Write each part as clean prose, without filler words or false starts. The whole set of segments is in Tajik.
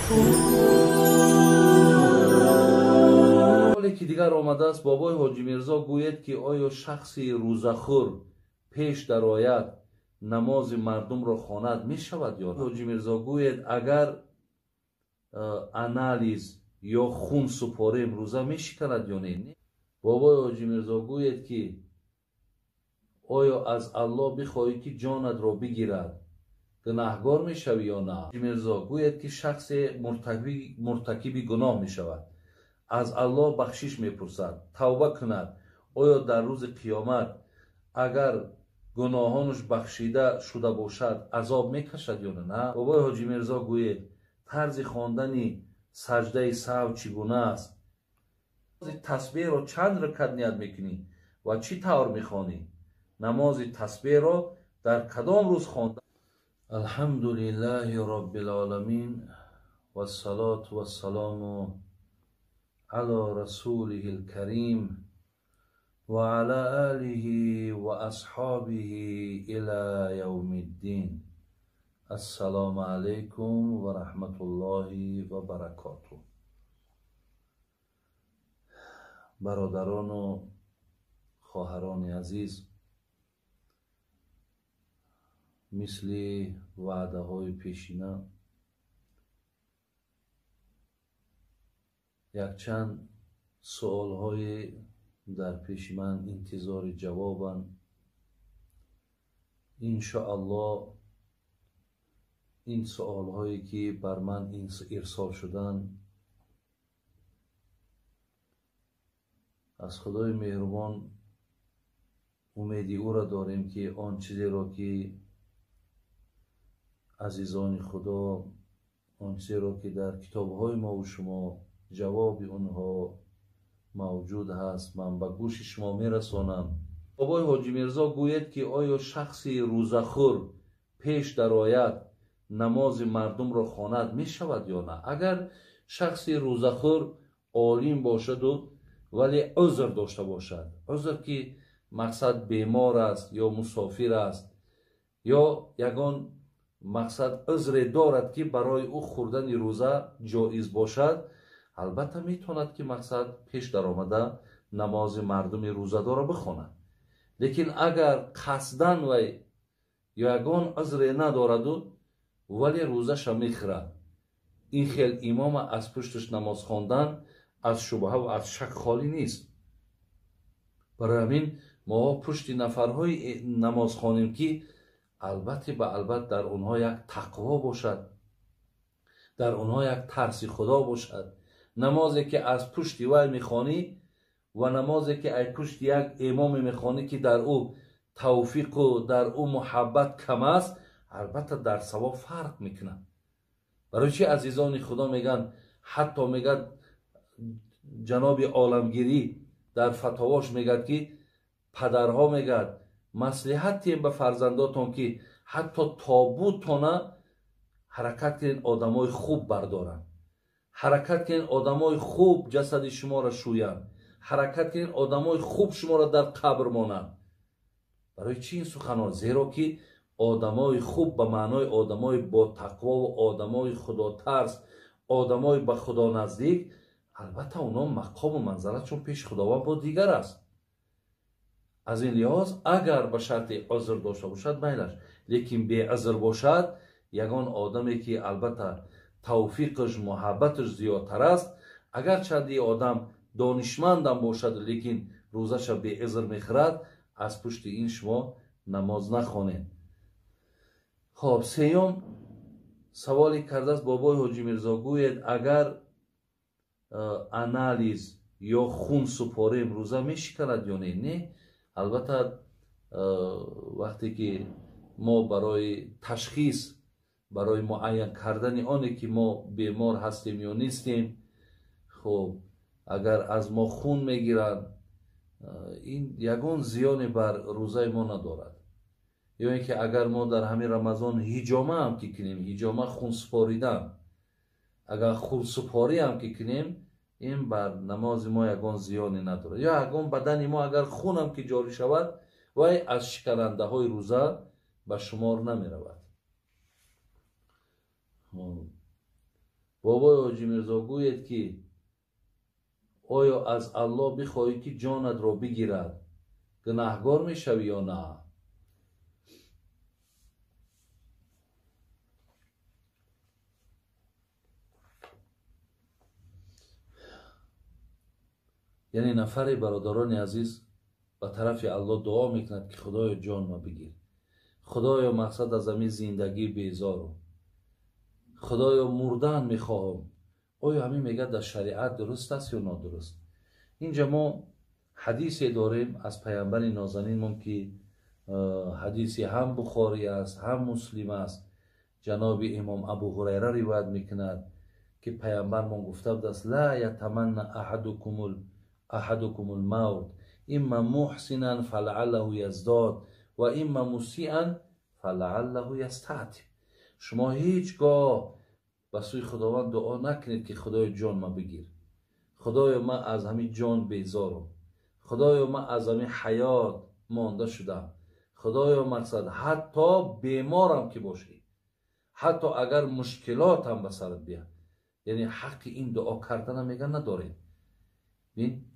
Саволе ки дигар омадааст, бобои Ҳоҷи Мирзо гӯед, ки оё шахси рӯзахӯр пеш дарояд намози мардумро хонад мешавад ё не? Ҳоҷи Мирзо гӯед, агар анализ ё хун супорем рӯза мешиканад ё не? Бобои Ҳоҷи Мирзо гӯед, ки оё аз Аллоҳ бихоҳӣ ки ҷонатро бигирад, гунаҳгор мешавӣ ё на? Ҳоҷи Мирзо гӯед, ки шахсе муртакиби гуноҳ мешавад, аз Аллоҳ бахшиш мепурсад, тавба кунад, оё дар рӯзи қиёмат агар гуноҳонаш бахшида шуда бошад азоб мекашад ё на? Бобои Ҳоҷи Мирзо гӯед, тарзи хондани саҷдаи саҳв чӣ гуна аст? Тасбеҳро чанд ракат ният мекунӣ ва чӣ тавр мехонӣ? Намози тасбеҳро дар кадом рӯз хонда? Алҳамду лиллаҳи роббил оламин вассалоту вассаламу ала расулиҳил карим ва ала олиҳи ва асҳобиҳи ила явмиддин. Ассалому алайкум ва раҳматуллоҳи ва баракотуҳ. Бародарону хоҳарони азиз, мисли ваъдаҳои пешина якчанд суолҳое дар пеши ман интизори ҷавобанд. Иншоаллоҳ ин суолҳое ки бар ман ирсол шуданд, аз Худои меҳрубон умеди ӯро дорем, ки он чизеро ки азизони Худо, он чизеро ки дар китобҳои мову шумо ҷавоби онҳо мавҷуд ҳаст, ман ба гӯши шумо мерасонам. Бобои Ҳоҷи Мирзо гӯед, ки оё шахси рӯзахӯр пеш дарояд намози мардумро хонад мешавад ё на? Агар шахси рӯзахӯр олим бошаду вале узр дошта бошад, узр ки мақсад бемор аст ё мусофир аст ё ягон мақсад узре дорад, ки барои ӯ хӯрдани рӯза ҷоиз бошад, албатта метавонад, ки мақсад пеш даромада намози мардуми рӯзадорро бихонад. Лекин агар қасдан вай ё ягон узре надораду вале рӯзаша мехӯрад, ин хел имома аз пушташ намоз хондан аз шубҳа ва аз шак холӣ нест. Барои ҳамин мо пушти нафарҳои намоз хонем, ки албатта ба албат дар онҳо як тақво бошад, дар онҳо як тарси Худо бошад. Намозе ки аз пушти вай мехонӣ ва намозе ки аз пушти як имоме мехонӣ, ки дар ӯ тавфиқу дар ӯ муҳаббат кам аст, албатта дар савоб фарқ мекунад. Барои чи азизони Худо мегӯянд, ҳатто мегӯяд ҷаноби оламгирӣ дар фатовош мегӯяд, ки падарҳо мегӯяд маслиҳат диҳем ба фарзандотон, ки ҳатто тобутона ҳаракат кунед одамои хуб бардоранд, ҳаракат кунед одамои хуб ҷасади шуморо шӯянд, ҳаракат кунед одамои хуб шуморо дар қабр монанд. Барои чи ин суханҳо? Зеро ки одамои хуб ба маънои одамои ботақвову одамои худотарс, одамои ба Худо наздик, албатта онҳо мақому манзалатшон пеши Худованд бо дигар аст. Аз ин лиҳоз агар ба шарти узр дошта бошад майлаш, лекин беузр бошад, ягон одаме ки албатта тавфиқаш муҳаббаташ зиёдтар аст, агарчанди одам донишмандам бошад, лекин рӯзаша беузр мехӯрад, аз пушти ин шумо намоз нахонед. Хоб, сеюм саволе кардааст бобои Ҳоҷи Мирзо гӯед, агар анализ ё хун супорем рӯза мешиканад ё не? Не, албатта вақте ки мо барои ташхис, барои муайян кардани оне ки мо бемор ҳастем ё нестем, хоб агар аз мо хун мегиранд, ин ягон зиёне бар рӯзаи мо надорад. Ё ин ки агар мо дар ҳамин Рамазон ҳиҷома ҳам ки кунем, ҳиҷома хунсупоридан, агар хунсупорӣ ҳам ки кунем, ин бар намози мо ягон зиёне надорад. Ё ягон бадани мо агар хунам ки ҷорӣ шавад, вай аз шиканандаҳои рӯза ба шумор намеравад. Бобои Ҳоҷӣ Мирзо гӯед, ки оё аз Аллоҳ бихоҳӣ, ки ҷонатро бигирад, гунаҳгор мешавӣ ё на? Яъне нафаре, бародарони азиз, ба тарафи Аллоҳ дуо мекунад, ки Худоё ҷон ма бигир, Худоё мақсад аз ҳамин зиндагӣ безору, Худоё мурдан мехоҳам. Оё ҳамин мегӯяд дар шариат дуруст аст ё нодуруст? Инҷа мо ҳадисе дорем аз паямбари нозанинмон, ки ҳадиси ҳам Бухорӣ аст, ҳам Муслим аст. Ҷаноби имом Абу Ҳурайра ривоят мекунад, ки паямбармон гуфта будааст: ла ятаманна аҳадукумул мавт имма муҳсинан фалааллаҳу яздод ва имма мусиан фалааллаҳу ястатиб. Шумо ҳеҷ гоҳ ба сӯи Худованд дуо накунед, ки Худоё ҷон ма бигир, Худоё ман аз ҳамин ҷон безорам, Худоё ман аз ҳамин ҳаёт монда шудам, Худоё мақсад ҳатто беморам ки бошӣ, ҳатто агар мушкилотам ба сарат биёд, яъне ҳаққи ин дуо кардана мега надоред.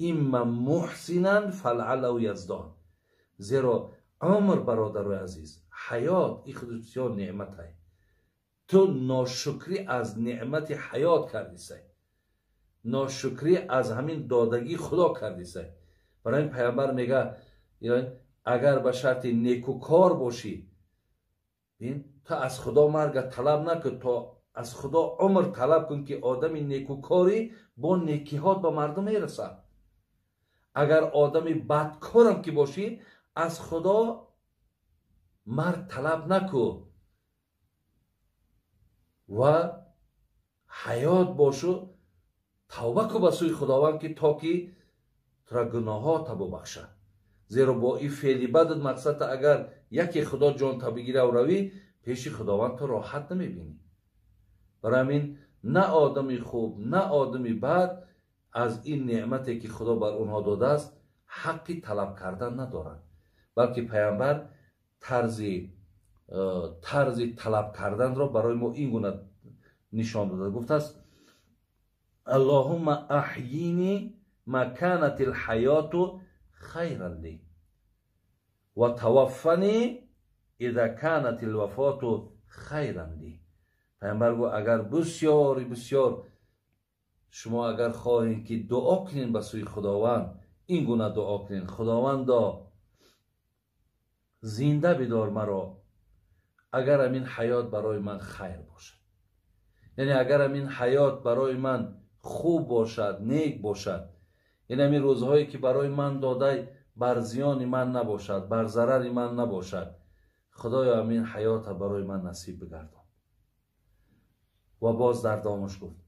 Имма муҳсинан фалааллаҳу яздод. Зеро умр, бародарои азиз, ҳаёт ин худ бисёр неъмат ай. Ту ношукрӣ аз неъмати ҳаёт кардисай, ношукрӣ аз ҳамин додагии Худо кардисай. Барои ин паямбар мега, агар ба шарти некукор бошӣ, ту аз Худо марга талаб накун, то аз Худо умр талаб кун, ки одами некукорӣ бо некиҳот ба мардум мерасад. Агар одами бадкорам ки бошӣ, аз Худо марг талаб накун ва ҳаёт бошу, тавба кун ба сӯи Худованд, ки то ки тура гуноҳота бубахшад. Зеро бо ин феъли бадат мақсадта агар яке Худо ҷонта бигирав равӣ, пеши Худованд ту роҳат намебинӣ. Барои ҳамин на одами хуб, на одами бад аз ин неъмате, ки Худо бар онҳо додааст, ҳаққи талаб кардан надорад, балки паямбар тарзи талаб карданро барои мо ин гуна нишон додааст. Гуфтааст: Аллоҳумма аҳйини ма канат алҳаёту хайран ли ва таваффани иза канат алвафоту хайран ли. Паямбар гуфт: агар бисёри бисёр шумо агар хоҳед, ки дуо кунед ба сӯи Худованд, ин гуна дуо кунед: Худовандо, зинда бидор маро, агар ҳамин ҳаёт барои ман хайр бошад, яъне агар ҳамин ҳаёт барои ман хуб бошад, нек бошад, яъне ҳамин рӯзҳое, ки барои ман додай, бар зиёни ман набошад, бар зарари ман набошад, Худоё ҳамин ҳаёта барои ман насиб бигардон. Ва боз дар домаш гуфт: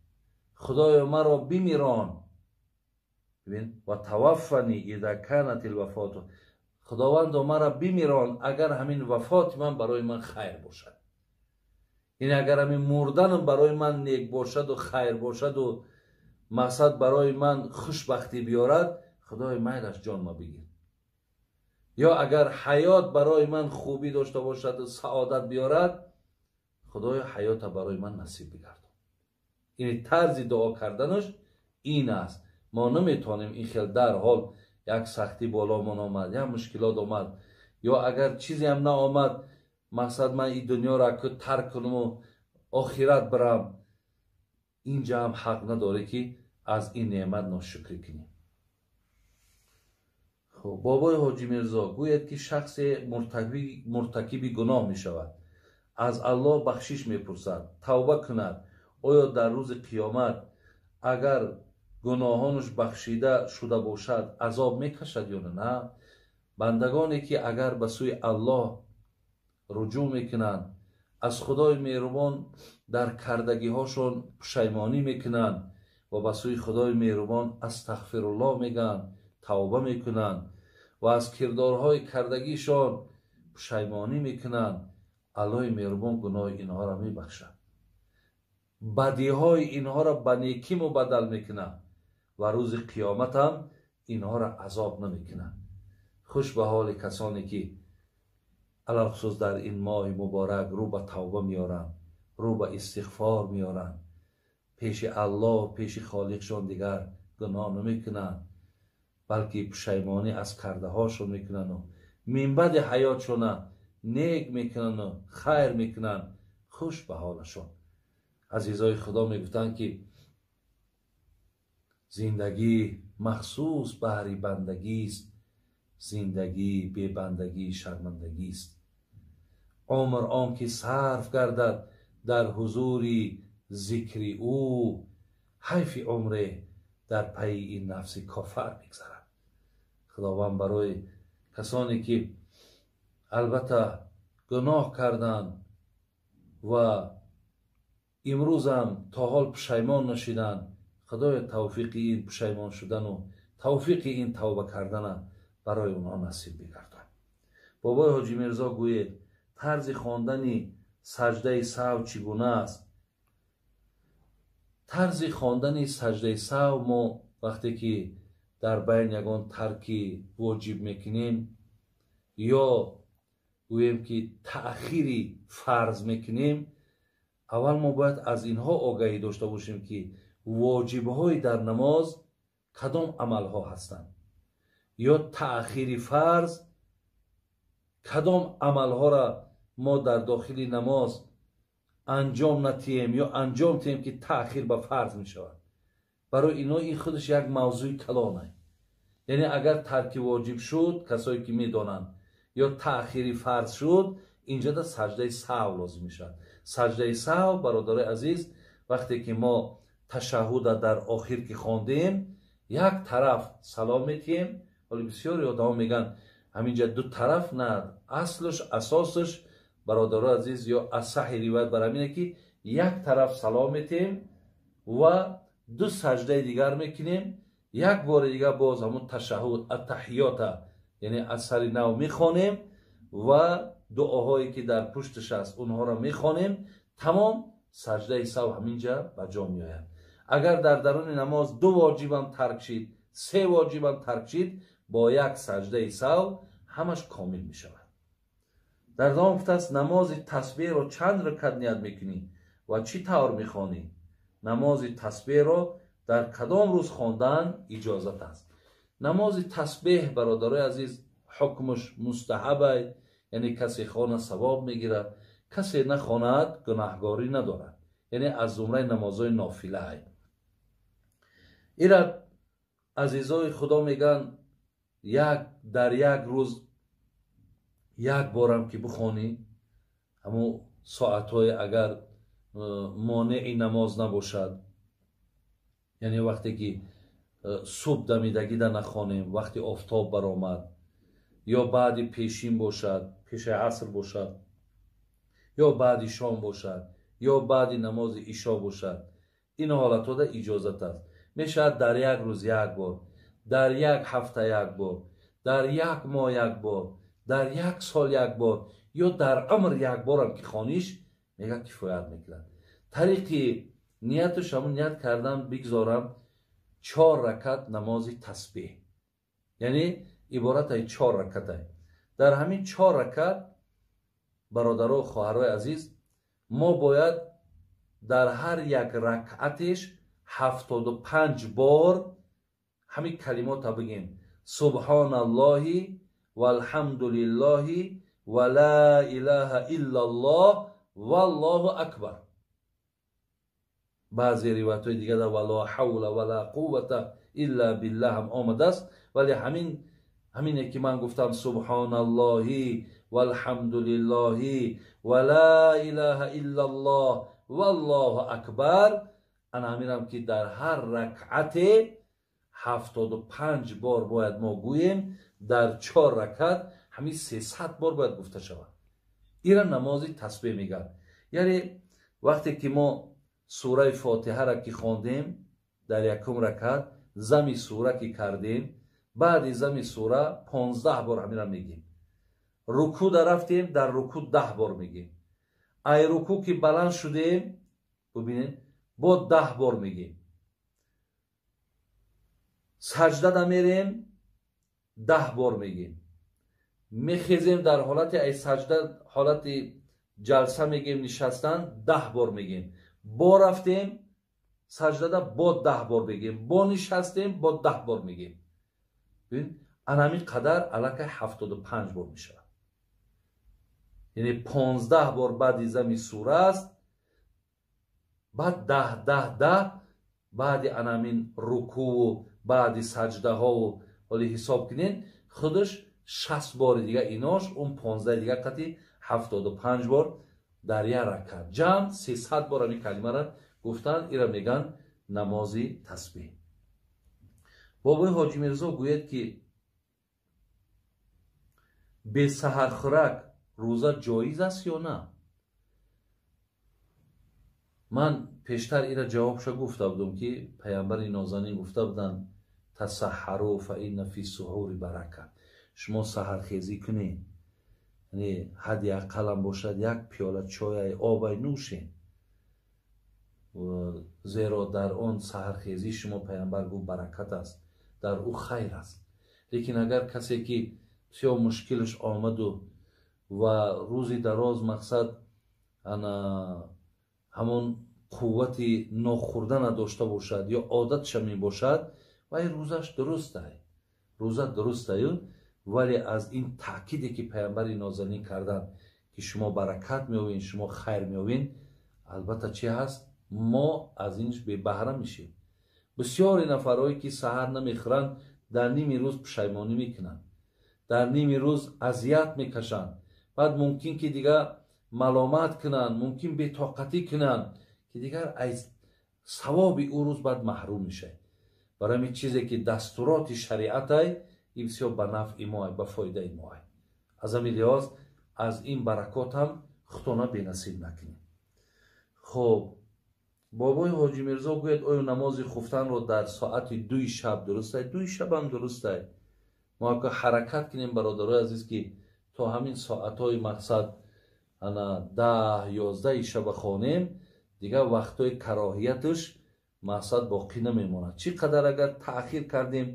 Худоё маро бимирон, ва таваффани иза канат алвафоту, Худовандо маро бимирон, агар ҳамин вафоти ман барои ман хайр бошад, яъне агар ҳамин мурданам барои ман нек бошаду хайр бошаду мақсад барои ман хушбахтӣ биёрад, Худои майлаш ҷонма бигир. Ё агар ҳаёт барои ман хубӣ дошта бошаду саодат биёрад, Худоё ҳаёта барои ман насиб бигардон. Яъне тарзи дуо карданаш ин аст. Мо наметавонем ин хел дарҳол як сахтӣ боломон омад, як мушкилот омад, ё агар чизеам наомад, мақсад ман ин дунёро тарк кунаму охират бирам, инҷа ҳам ҳақ надорӣ, ки аз ин неъмат ношукрӣ кунӣ. Хуб, бобои Ҳоҷӣ Мирзо гӯяд, ки шахсе муртакиби гуноҳ мешавад, аз Аллоҳ бахшиш мепурсад, тавба кунад, оё дар рӯзи қиёмат агар гуноҳонаш бахшида шуда бошад, азоб мекашад ё на? Бандагоне, ки агар ба сӯи Аллоҳ руҷӯъ мекунанд, аз Худои меҳрубон дар кардагиҳошон пушаймонӣ мекунанд ва ба сӯи Худои меҳрубон астағфируллоҳ мегӯянд, тавба мекунанд ва аз кирдорҳои кардагишон пушаймонӣ мекунанд, Аллоҳи меҳрубон гуноҳи инҳоро мебахшад, бадиҳои инҳоро ба некӣ мубаддал мекунад ва рӯзи қиёмат ҳам инҳоро азоб намекунад. Хуш ба ҳоли касоне, ки алалхусус дар ин моҳи муборак рӯ ба тавба меоранд, рӯ ба истиғфор меоранд. Пеши Аллоҳ, пеши Холиқшон дигар гуноҳ намекунанд, балки пушаймонӣ аз кардаҳошон мекунанду минбаъди ҳаётшона нек мекунанду хайр мекунанд. Хуш ба ҳолашон. Азизои Худо мегуфтанд, ки зиндагӣ махсус баҳри бандагист, зиндагӣ бебандагӣ шармандагист. Умр он ки сарф гардад дар ҳузури зикри ӯ, ҳайфи умре дар пайи ин нафси кофар мегзарад. Худованд барои касоне ки албатта гуноҳ карданд ва имрӯзам то ҳол пушаймон нашиданд, Худоё тавфиқи ин пушаймон шудану тавфиқи ин тавба кардана барои онҳо насиб бигардон. Бобои Ҳоҷи Мирзо гӯед, тарзи хондани саҷдаи саҳв чӣ гуна аст? Тарзи хондани саҷдаи саҳв мо вақте ки дар байн ягон тарки воҷиб мекунем ё гӯем ки таъхири фарз мекунем, аввал мо бояд аз инҳо огаҳӣ дошта бошем, ки воҷибҳои дар намоз кадом амалҳо ҳастанд ё таъхири фарз кадом амалҳоро мо дар дохили намоз анҷом натиҳем ё анҷом тиҳем, ки таъхир ба фарз мешавад. Барои ино ин худаш як мавзӯи калона. Яъне агар тарки воҷиб шуд, касое ки медонанд, ё таъхири фарз шуд, инҷода саҷдаи саҳв лозим мешавад. Саҷдаи саҳв, бародарои азиз, вақте ки мо ташаҳҳуда дар охир ки хондем, як тараф салом метиҳем. Ҳоли бисёри одамо мегӯянд ҳаминҷа ду тараф, на, аслаш, асосаш, бародарои азиз, ё асаҳи ривоят бар ҳамине, ки як тараф салом метиҳем ва ду саҷдаи дигар мекунем, як бори дигар боз ҳамун ташаҳҳуд аттаҳиёта, яъне аз сари нав мехонем ва дуоҳое ки дар пушташ аст онҳоро мехонем. Тамом, саҷдаи саҳв ҳаминҷа ба ҷо меояд. Агар дар даруни намоз ду воҷибам тарк шид, се воҷибам тарк шид, бо як саҷдаи саҳв ҳамаш комил мешавад. Дар давом гуфтааст, намози тасбеҳро чанд ракат ният мекунӣ ва чӣ тавр мехонӣ? Намози тасбеҳро дар кадом рӯз хондан иҷозат аст? Намози тасбеҳ, бародарои азиз, ҳукмаш мустаҳабай, яъне касе хона савоб мегирад, касе нахонад гунаҳгорӣ надорад, яъне аз зумраи намозҳои нофилаай. Ира азизои Худо мегӯянд, як дар як рӯз як борам ки бихонӣ, ҳамун соатҳое агар монеи намоз набошад, яъне вақте ки субҳ дамидагида нахонем, вақти офтоб баромад, ё баъди пешин бошад, пеши аср бошад, ё баъди шом бошад, ё баъди намози ишо бошад, ин ҳолатҳода иҷозат аст. Мешавад дар як рӯз як бор, дар як ҳафта як бор, дар як моҳ як бор, дар як сол як бор, ё дар умр як борам ки хониш, мега кифоят мекунад. Тариқи нияташ ҳамун ният кардан бигзорам 4 ракат намози тасбеҳ, яъне иборатай 4 ракатай. Дар ҳамин 4 ракат, бародаро, хоҳарои азиз, мо бояд дар ҳар як ракатеш 75 бор ҳамин калимота бигем: субҳоналлоҳи валҳамдулиллоҳи ва ла илаҳа иллаллоҳ валлоҳу акбар. Баъзе ривоятҳои дигар ва ла ҳавла ва ла қуввата илла биллаҳ ҳам омадааст, вале ҳамине ки ман гуфтам субҳоналлоҳи валҳамдулиллоҳи ва ла илаҳа иллаллоҳ валлоҳу акбар, ана ҳаминам ки дар ҳар ракъате 75 бор бояд мо гӯем, дар 4 ракат ҳамин 300 бор бояд гуфта шавад. Ира намози тасбеҳ мегӯяд. Яъне вақте ки мо сураи фотиҳаро ки хондем дар якум ракат, зами сура ки кардем, баъди зами сура 15 бор ҳаминро мегӯем. Рукӯ да рафтем, дар рукӯ 10 бор мегӯем. Ай рукӯ ки баланд шудем, бубинед, бо 10 бор мегӯем. Саҷда да мерем, 10 бор мегӯем. Мехезем дар ҳолати ай саҷда, ҳолати ҷалса мегӯем, нишастан 10 бор мегӯем. Бо рафтем, Саҷдада бо 10 бор мегем, бо нишастем, бо 10 бор мегем. Бибин, анами қадар аллакай 75 бор мешавад. Яъне 15 бор баъди зами сура аст, баъд 10 10 10 баъди анамин рукуву баъди саҷдаҳову ҳоли ҳисоб кунед, худаш 60 бори дига инош, он 15 дига қати 75 бор дар як ракат. Ҷамъ 300 бор ҳамин калимаро гуфтанд, ира меган намози тасбиҳ. Бобои Ҳоҷи Мирзо гӯяд ки бесаҳархӯрак рӯза ҷоиз аст ё на? Ман пештар ира ҷавобша гуфта будам ки паямбари нозанин гуфта буданд тасаҳару фа инна фи суҳури барака. Шумо саҳархезӣ кунед, яъне ҳадди ақаллам бошад як пиёла чойай обай нӯшед, зеро дар он саҳархезӣ шумо паямбар гуфт баракат аст, дар ӯ хайр аст. Лекин агар касе ки бисёр мушкилаш омаду ва рӯзи дароз мақсад ана ҳамон қуввати нохӯрдана дошта бошад ё одатша мебошад, вай рӯзаш дурустай, рӯза дурустаю, вале аз ин таъкиде ки паямбари нозанин карданд ки шумо баракат меёвед, шумо хайр меёвед, албатта чи ҳаст, мо аз инш бебаҳра мешем. Бисёре нафарҳое ки саҳар намехӯранд, дар ними рӯз пушаймонӣ мекунанд, дар ними рӯз азият мекашанд, баъд мумкин ки дигар маломат кунанд, мумкин бетоқатӣ кунанд, ки дигар аз савоби ӯ рӯз баъд маҳрум мешавад. Барои ҳамин чизе ки дастуроти шариатай, ин бисёр ба нафъи моай, ба фоидаи моай. Аз ҳамин лиҳоз аз ин баракот ҳам худтона бенасиб накунем. Хоб, бобои Ҳоҷи Мирзо гӯяд оё намози хуфтанро дар соати 2 шаб дурустай? 2 шабам дурустай. Мо ака ҳаракат кунем бародарои азиз ки то ҳамин соатҳои мақсад ана 10 11 шаба хонем, дигар вақтҳои кароҳияташ мақсад боқӣ намемонад. Чӣ қадар агар таъхир кардем,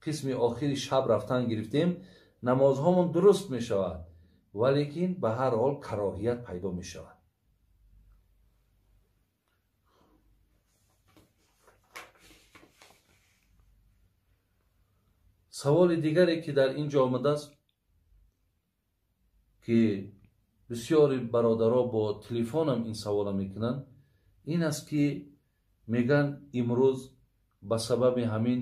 қисми охири шаб рафтан гирифтем, намозҳомон дуруст мешавад, валекин ба ҳар ҳол кароҳият пайдо мешавад. Саволи дигаре ки дар ин ҷо омадааст ки бисёри бародаро бо телефонам ин савола мекунанд, ин аст ки мегӯянд имрӯз ба сабаби ҳамин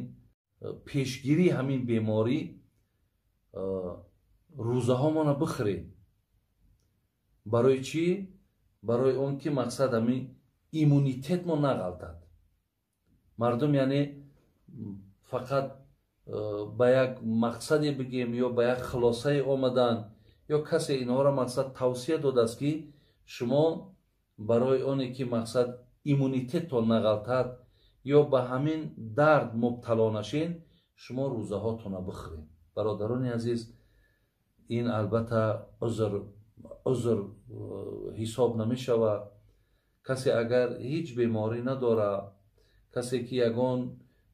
пешгирии ҳамин беморӣ рӯзаҳомона бихӯред. Барои чӣ? Барои он ки мақсад ҳамин иммунитетмо нағалтад. Мардум яъне фақат ба як мақсаде бигем ё ба як хулосае омаданд, ё касе инҳоро мақсад тавсия додааст ки шумо барои оне ки мақсад иммунитеттон нағалтад ё ба ҳамин дард мубтало нашед, шумо рӯзаҳотонро бихӯред. Бародарони азиз, ин албатта узр ҳисоб намешавад. Касе агар ҳеҷ беморӣ надорад, касе ки ягон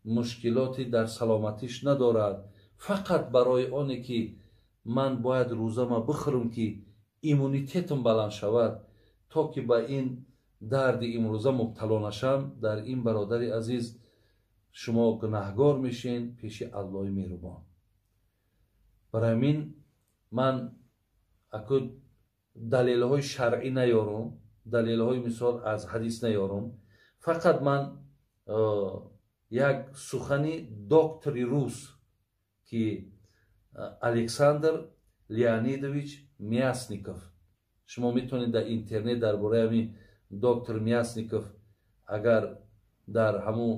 мушкилоти дар саломатиш надорад, фақат барои оне ки ман бояд рӯзама бихӯрам ки иммунитетам баланд шавад, то ки ба ин дарди имрӯза мубтало нашам, дар ин бародари азиз шумо гунаҳгор мешен пеши Аллоҳи меҳрубон. Барои ҳамин ман аку далелҳои шаръӣ наёрам, далелҳои мисол аз ҳадис наёрам, фақат ман як сухани доктори рус ки Александр Леонидович Мясников, шумо метавонед дар интернет дар бораи ҳамин доктор Мясников агар дар ҳамун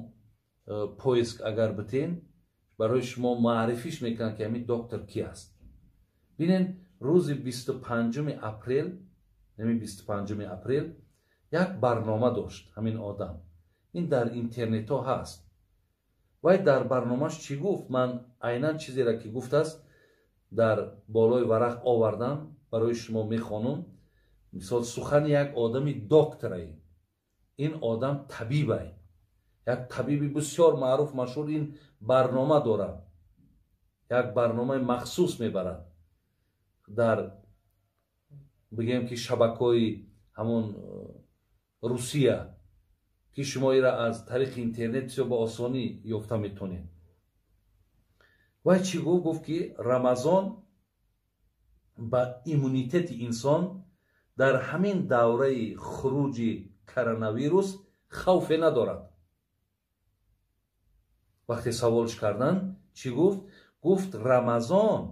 поиск агар битен, барои шумо маърифиш мекунанд ки ҳамин доктор ки аст. Бинен, рӯзи 25 апрел, ҳамин 25 апрел як барнома дошт ҳамин одам. Ин дар интернетҳо ҳаст. Вай дар барномаш чӣ гуфт? Ман айнан чизеро ки гуфтааст дар болои варақ овардам, барои шумо мехонам. Мисол, сухани як одами докторае. Ин одам табибае. Як табиби бисёр маъруф машҳур ин барнома дорад. Як барномаи махсус мебарад. Дар бигем ки шабакаҳои ҳамон Русия. Ки шумо ира аз тариқи интернет бисёр ба осонӣ ёфта метонед. Вай чӣ гуфт? Гуфт, ки Рамазон ба иммунитети инсон дар ҳамин давраи хуруҷи коронавирус хавфе надорад. Вақте саволш карданд, чӣ гуфт? Гуфт, Рамазон,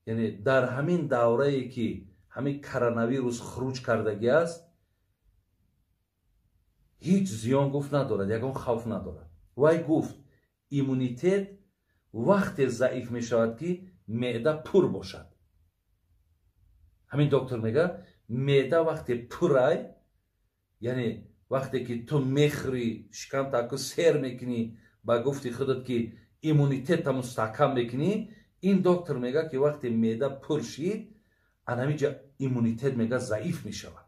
яъне дар ҳамин даврае ки ҳамин коронавирус хуруҷ кардагӣ аст, ҳеҷ зиён, гуфт, надорад, ягон хавф надорад. Вай гуфт, иммунитет вақте заиф мешавад, ки меъда пур бошад. Ҳамин доктор мега, меъда вақте пурай, яъне вақте ки ту мехӯрӣ, шикамтаку сер мекунӣ, ба гуфти худат ки иммунитета мустаҳкам мекунӣ. Ин доктор мега, ки вақте меъда пур шид, анамиҷа иммунитет, мега, заиф мешавад.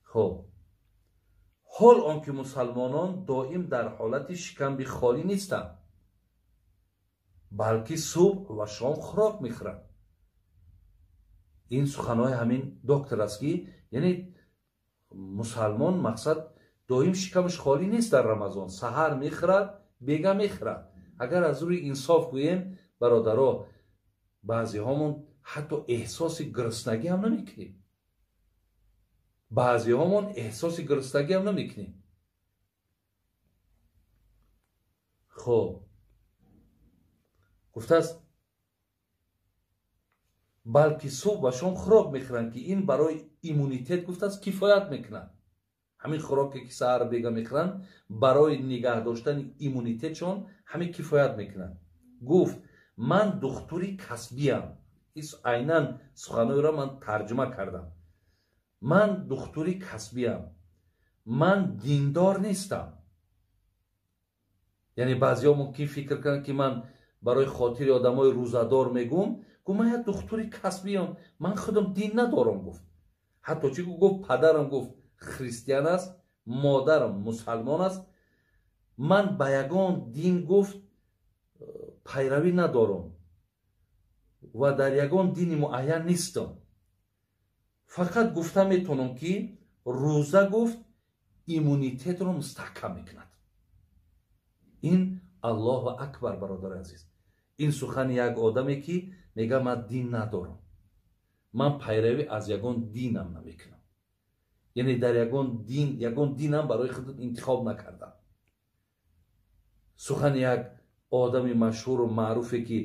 Хоб, ҳол он ки мусалмонон доим дар ҳолати шикамби холӣ нестанд, балки субҳ ва шом хӯрок мехӯранд. Ин суханҳои ҳамин доктор аст, ки яъне мусалмон, мақсад, доим шикамаш холӣ нест. Дар Рамазон саҳар мехӯрад, бега мехӯрад. Агар аз рӯи инсоф гӯем, бародаро, баъзеҳомон ҳатто эҳсоси гуруснагӣ ҳам намекунем, баъзеҳомон эҳсоси гуруснагӣ ҳам намекунем. Хоб, гуфтааст, балки субҳ ва шом хӯрок мехӯранд, ки ин барои иммунитет, гуфтааст, кифоят мекунад. Ҳамин хӯроке ки саҳар бега мехӯранд, барои нигаҳ доштани иммунитетшон ҳамин кифоят мекунад. Гуфт, ман духтури касбиям. Айнан суханҳоеро ман тарҷума кардам. Ман духтури касбиям, ман диндор нестам. Яъне баъзеҳо мумкин фикр кунанд, ки ман барои хотири одамои рӯзадор мегӯм. Гуфт, ман як духтури касбиям, ман худам дин надорам. Гуфт, ҳатто чӣ гуфт? Падарам, гуфт, христиан аст, модарам мусалмон аст, ман ба ягон дин, гуфт, пайравӣ надорам ва дар ягон дини муайян нестам. Фақат гуфта метавонам, ки рӯза, гуфт, иммунитетро мустаҳкам мекунад. Ин Аллоҳу акбар, бародари азиз. Ин сухани як одаме, ки мега, ман дин надорам, ман пайравӣ аз ягон динам намекунам, яъне дар ягон дин, ягон динам барои худ интихоб накардам. Сухани як одами машҳуру маъруфе, ки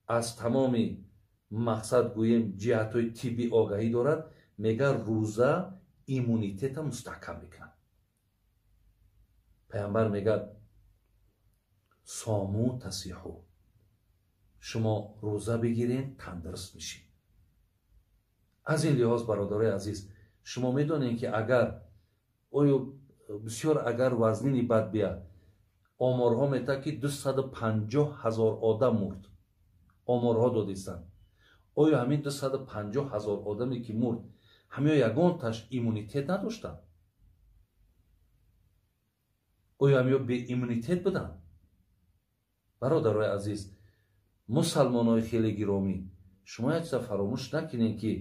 аз тамоми, мақсад гӯем, ҷиҳатҳои тиббӣ огаҳӣ дорад, мега, рӯза иммунитета мустаҳкам мекунад. Пайғамбар мегӯяд: صوموا تصحوا. Шумо рӯза бигирен, тандуруст мешед. Аз ин лиҳоз, бародарои азиз, шумо медонед, ки агар оё бисёр агар вазнини бад бияд, оморҳо метавад, ки 250 000 одам мурд, оморҳо додистанд. Оё ҳамин 250 000 одаме, ки мурд, ҳамиё ягонташ иммунитет надоштанд? Оё ҳамиё беиммунитет буданд? Бародарои азиз, мусалмонҳои хеле гиромӣ, шумо як чиза фаромӯш накунед, ки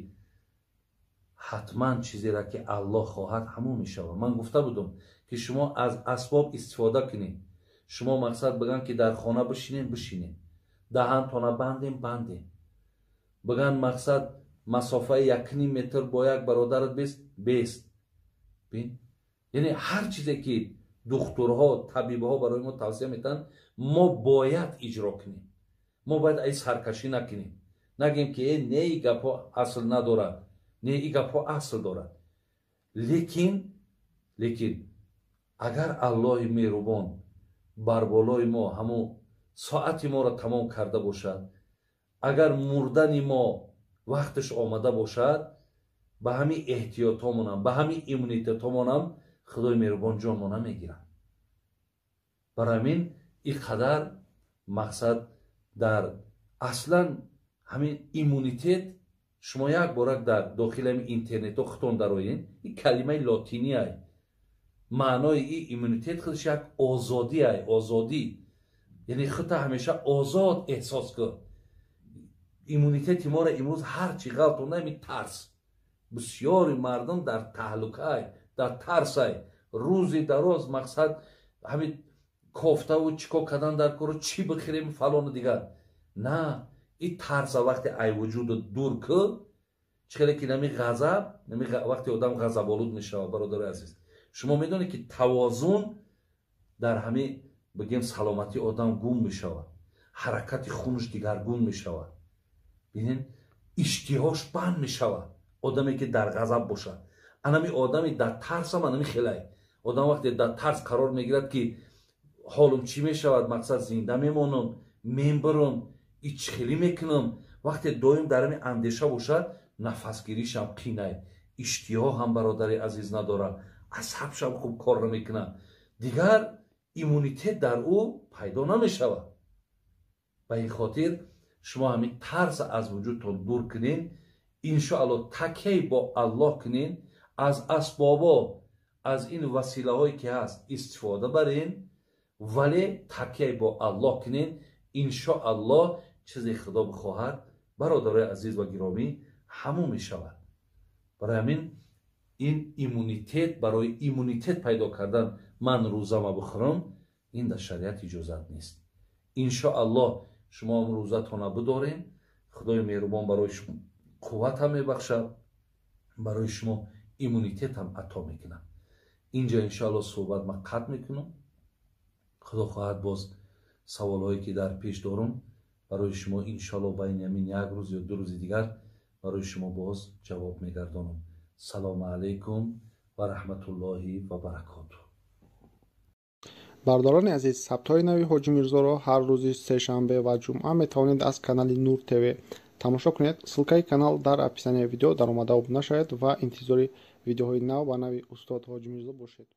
ҳатман чизеро, ки Аллоҳ хоҳад, ҳамон мешавад. Ман гуфта будам, ки шумо аз асбоб истифода кунед. Шумо, мақсад, бигӯянд, ки дар хона бишинем, бишинем, даҳантона бандем, бандем, бигӯянд, мақсад, масофаи 1,5 метр бо як бародарат бест, бест. Бин, яъне ҳар чизе, ки духтурҳо, табибҳо барои мо тавсия метаҳанд, мо бояд иҷро кунем. Мо бояд ай саркашӣ накунем, нагем, ки э, не, и гапҳо асл надорад. Не, и гапҳо асл дорад, лекин агар Аллоҳи меҳрубон бар болои мо ҳамун соати моро тамом карда бошад, агар мурдани мо вақташ омада бошад, ба ҳамин эҳтиётҳомонам, ба ҳамин иммунитетҳомонам Худои меҳрубон ҷонмо намегирад. Барои ҳамин ин қадар, мақсад, дар аслан ҳамин иммунитет, шумо як борак дар дохили ҳамин интернетҳо худтон дароед, ин калимаи лотиниай. Маънои ин иммунитет худаш як озодиай, озодӣ, яъне худта ҳамеша озод эҳсос кун. Иммунитети моро имрӯз ҳар чӣ ғалтонда, ҳамин тарс. Бисёри мардум дар таҳлукай, дар тарсай. Рӯзи дароз мақсад ҳамин кофтаву чӣ кор кардан дар кору чӣ бихӯрем, фалону дигар. На, и тарса вақте ай вуҷудат дур ку, чӣ хеле ки нами ғазаб, нами вақте одам ғазаболуд мешавад, бародари азиз, шумо медонед, ки тавозун дар ҳамин, бигем, саломатии одам гум мешавад, ҳаракати хунаш дигаргун мешавад, бинед, иштиҳош банд мешавад. Одаме ки дар ғазаб бошад, анами одами дар тарсам анами хелай. Одам вақте дар тарс қарор мегирад, ки ҳолум чӣ мешавад, мақсад, зинда мемонам, мембирам, и чӣ хелӣ мекунам, вақте доим дар ҳамин андеша бошад, нафасгиришам қинай, иштиҳо ҳам, бародари азиз, надорад, асабшам хуб кор намекунад, дигар иммунитет дар ӯ пайдо намешавад. Ба ин хотир шумо ҳамин тарса аз вуҷудтон дур кунед, иншоалло, такяй бо Аллоҳ кунед, аз асбобо, аз ин василаҳое ки ҳаст, истифода барен, вале такяй бо Аллоҳ кунед. Иншоаллоҳ, чизе Худо бихоҳад, бародарои азиз ва гиромӣ, ҳамон мешавад. Барои ҳамин ин иммунитет, барои иммунитет пайдо кардан ман рӯзама бихӯрам, ин дар шариат иҷозат нест. Иншоаллоҳ, шумо рӯзатона бидорем, Худои меҳрубон барои шумо қувватам мебахшад, барои шумо иммунитетам ато мекунад. Инҷа, иншоалло, суҳбат ман қатъ мекунам. Худо хоҳад, боз саволҳое ки дар пеш дорум, барои шумо, иншоалло, байни ҳамин як рӯз ё 2 рӯзи дигар барои шумо боз ҷавоб мегардонам. Салому алайкум ва раҳматуллоҳи ва баракоту. Бародарони азиз, сабтҳои нави Ҳоҷи Мирзоро ҳар рӯзи сешанбе ва ҷумъа метавонед аз канали Нур ТВ тамошо кунед. Ссылкаи канал дар описанияи видео. Даромада обуна шавед ва интизори видеоҳои нав ба нави устод Ҳоҷи Мирзо бошед.